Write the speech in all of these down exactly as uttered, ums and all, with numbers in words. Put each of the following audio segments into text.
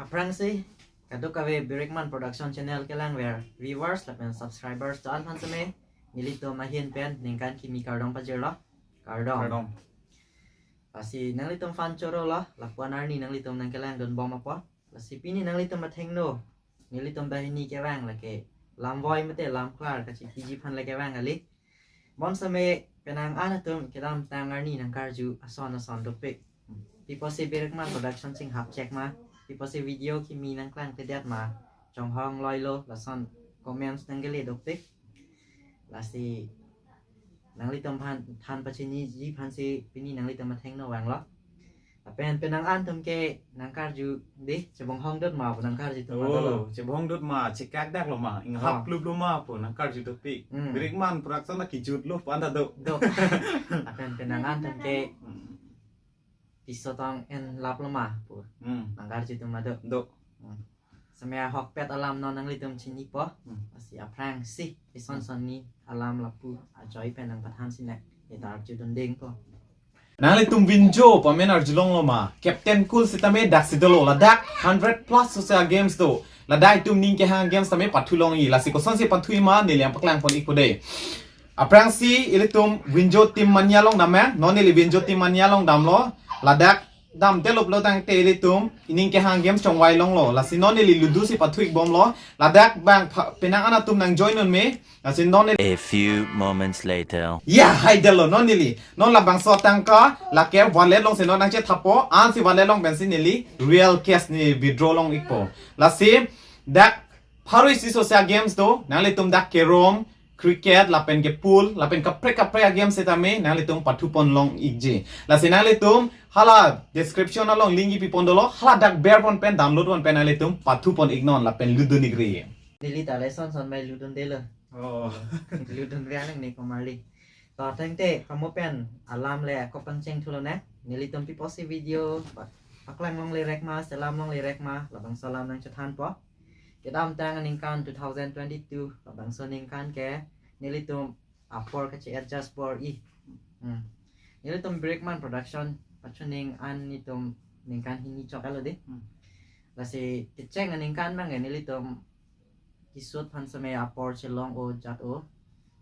Aphrangsi kadokave Birikman Production Channel kelangver viewers lapen subscribers do-an aphan seme nelitum ahin pen ningkan kimi kardom pajirlo. Kardom. Kardom. Lasi nanglitum aphan choro lo, lapu-an arni nanglitum nangkelangdunbom apot. Lasi pini nanglitum athengno nelitum banghini kevang lake lamvoi mate lamklar kachipiji aphan le kevang kali. Bonseme penang an atum kedamtang arni nangkarju ason ason dopik. Pi apotsi Birikman Production chinghap chek ma, pi apotsi video kimi nangklangkledet ma, chonghong loilo, lason comments nangkele dopik. Lasi nanglitum aphan than pachiniji aphansi pini nanglitum athengno vanglo. Lapen penang an atum ke nangkarju dei, chebonghong dut ma pu nangkarju atum ma dolo. Oh, chebonghong dut ma, chekakdak lo ma, inghap Oh. Plup lo ma pu nangkarju dopik. Hmm. Birikman Production na kijut lo pu anta do. Do. Lapen penang an atum ke Hmm. piso tong en lap lo ma pu Hmm. nangkarju atum ma do. Do. Hmm. Seme ahokpet alam non nanglitum chinipo. Hmm. Lasi aphrangsi ison Hmm. sonni alam lapu ajoine pen nangpathan sinek. Ita arjudun dingpo. Nanglitum Winjo pu amen arjulonglo ma. Captain Cool sitame daksi dolo, ladak hundred plus social games do. Ladak itum ning kehang games tame pathulongji. Lasi kosonsi pathu ma neli nangpaklangpon ikpo dei. Aphrangsi ilitum Winjo team manya along dam ya. Non neli Winjo team manya along damlo. Ladak damtelo pulo tangte ilitum ining kehang games chongvai longlo. Lasi non neli Ludo si pathu ikbomlo. Ladak bang pha-, penang an atum nangjoin un me. Lasi non neli A few moments later. Ya, haidetlo non neli. Non labangso atangka lake wallet alongsi non nangchethapo. Ansi wallet along pensi neli real cash neli withdraw long ikpo. Lasi dak pharo isi social games do. Nanglitum dak carrom, cricket, lapen ke pool, lapen kaprek kaprek agames setame nanglitum pathupon long ikji. Lasi nanglitum hala description along link ipipon dolo, hala dak berpon pen download pon pen nanglitum pathupon iknon lapen ludun ikri. Neli ta le son son mai ludun detlo. Oh. Ludun ve anang ni komarli. To tangte kamo pen alam le ako pangcheng thulo ne. Nelitum pi apotsi video pa-, paklang longle rek ma, selam longle rek ma, labangso alam nangchethanpo. Kedamtang aningkan two thousand twenty-two, labangso aningkan ke nelitum apor kachi-adjust bor-i. Hmm. Nelitum Birikman Production pachuning an nelitum ningkan hini chok alo dei. Hmm. Lasi kecheng aningkan abang ke nelitum kisut aphan seme apor chelong-o jat-o.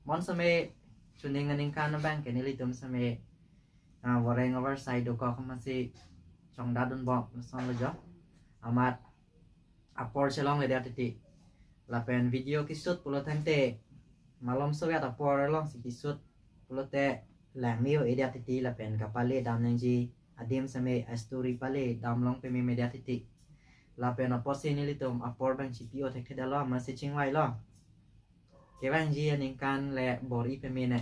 Bonseme chuning aningkan abang ke nelitum seme, ah, voreng oversize dokok amatsi chongdadunbom lason lo jo. Amat apor chelongledet titi. Lapen video kisut pulo tangte malom soviet apor alongsi kisut pulote langme-o-edet titi lapen kapale dam nangji adim seme a-story pale dam long pememedet titi. Lapen apotsi nelitum apor abang chipi-o thekthedetlo amatsi chingvailo. Kevangji aningkan le bor-i peme ne.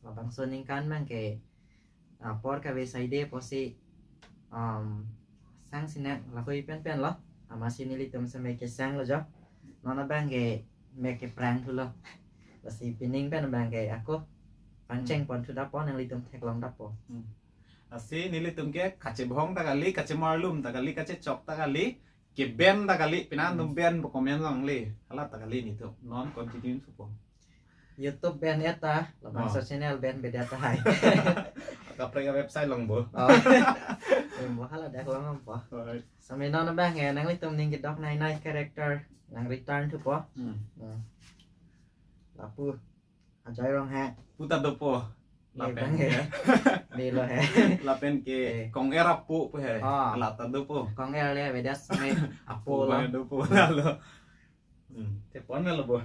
Labangso aningkan abang ke apor kave saide apotsi, um, sang sinek lahoi penpen lo. Amatsi nelitum seme kesang lo jo. Non abang ke mek keprang thulo. Lasi pining pen abang ke ako pangcheng Hmm. pon thu dapo, nanglitum theklong dapo. Hmm. Lasi nelitum ke kachebong ta kali, kachemarlum ta kali, kachechok ta kali, ke-ban ta kali, penang Hmm. tum ban bo comment longle. Hala ta kali nelitum. Non continue thupo. YouTube ban eta, labangso Oh. channel ban bedet tahai. Kaprek a-website longpo. Oh. Longpo, hala dak longpo. Alright. Seme non abang ke nanglitum ning kedok nai nai character nang return thupo. Hmm. Hmm. Lapu Ajoy Rongha. Pu ta dopo. Ye Lapen bang ke. he. Melo he. Lapen ke Eh. Kong Er apo pu he. Ah. Hala ta dopo. Kong Er le bedet seme apo Apo lo. bang dopo lalo. Hmm. Te ponvelo bo.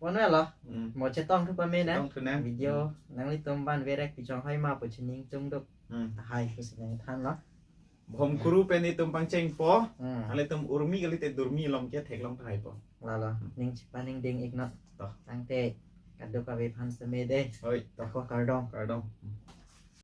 Ponvelo. Hmm. Mo chetong thu pame ne. Chetong thu ne. Video Hmm. nanglitum ban verek pi chonghoi ma pu chining chungduk. Hmm. Tahai pusi nangthanlo. Bhom kuru pen itum pangchengpo. Hmm. Nanglitum urmi kalite durmi along ke theklong tahaipo. Lalo, ning chipa ning ding iknot. To. Tangte kadokave aphan seme dei. Oi, to. Ako kardom. Kardom.